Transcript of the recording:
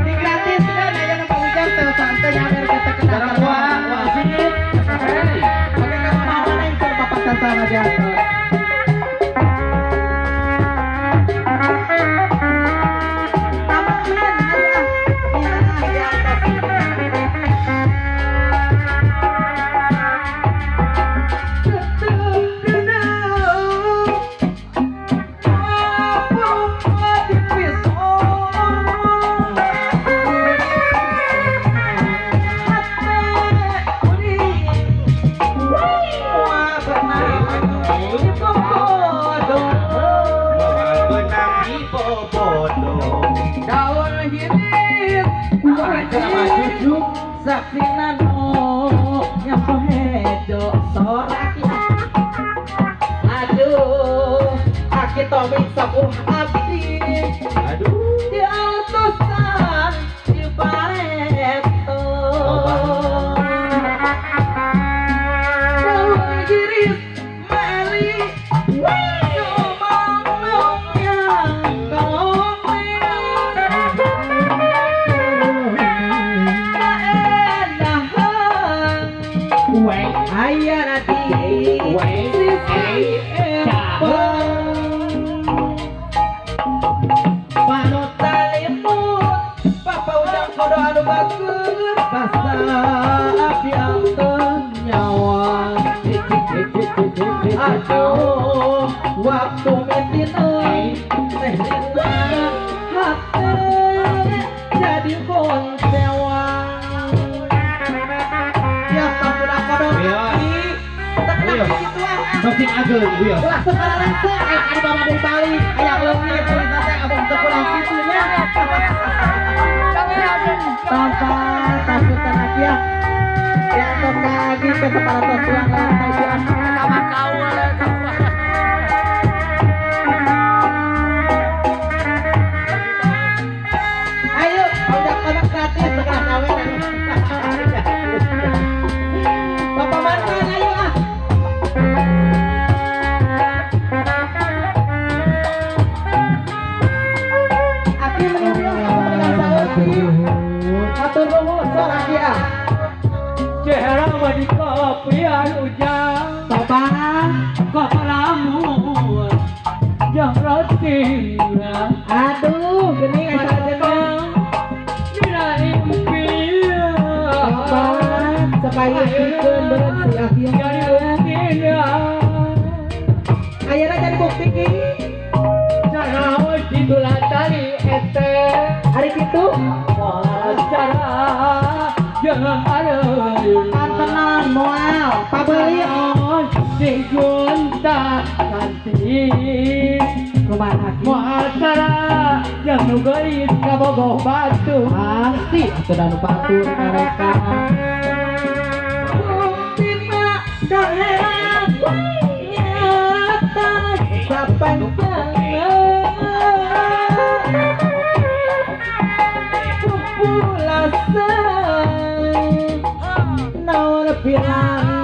Di gratis kan aya nu Ujang teh santai nyamer kita ke Sareng wasit. Oke, ka mana yang Bapak Sasana diatur. Saksi nano nyapa hejo soraki. Aduh, aki Tommy sepuh abdi. Aduh. Diutusan di Bareto. Daun giris meli aduh, waktu mitinun teh dina hate jadi konsewa. Ya sampun kodok aki tak kena gituan. Sok sing ageung wios. Ulah sekarang teh aya anu bawa deui balik aya leungit tulisan teh abang teu kurang kitu nya. Tanpa takutan aki ya. Ya tos kagi ke separatos tuang lantai tuang. Sama kaul kaul. Ayo, udah gratis sekarang kawin. Bapak mantan ayo ah. Aki menunggu aku mendengar saur. Atur nuhun sok aki ah. Cehra di kopian ujang. Tobat Kopelamun jang rotina. Aduh, geuning asa jeneng. Dina impian. Tobat sakayeukeun beureuh si aki. Jadi buktina. Ayeuna jadi bukti ki. Sanaos ditulatari ete. Ari kitu Cara jangan areuh. Pantenan moal pabelit. Digonta ganti. Kumaha ki? Moal cara yang nu geulis kabogoh batu. Pasti atuh da nu batur mereka. Buktina daerah nyata sapanjangna. Pupulasan naon pirang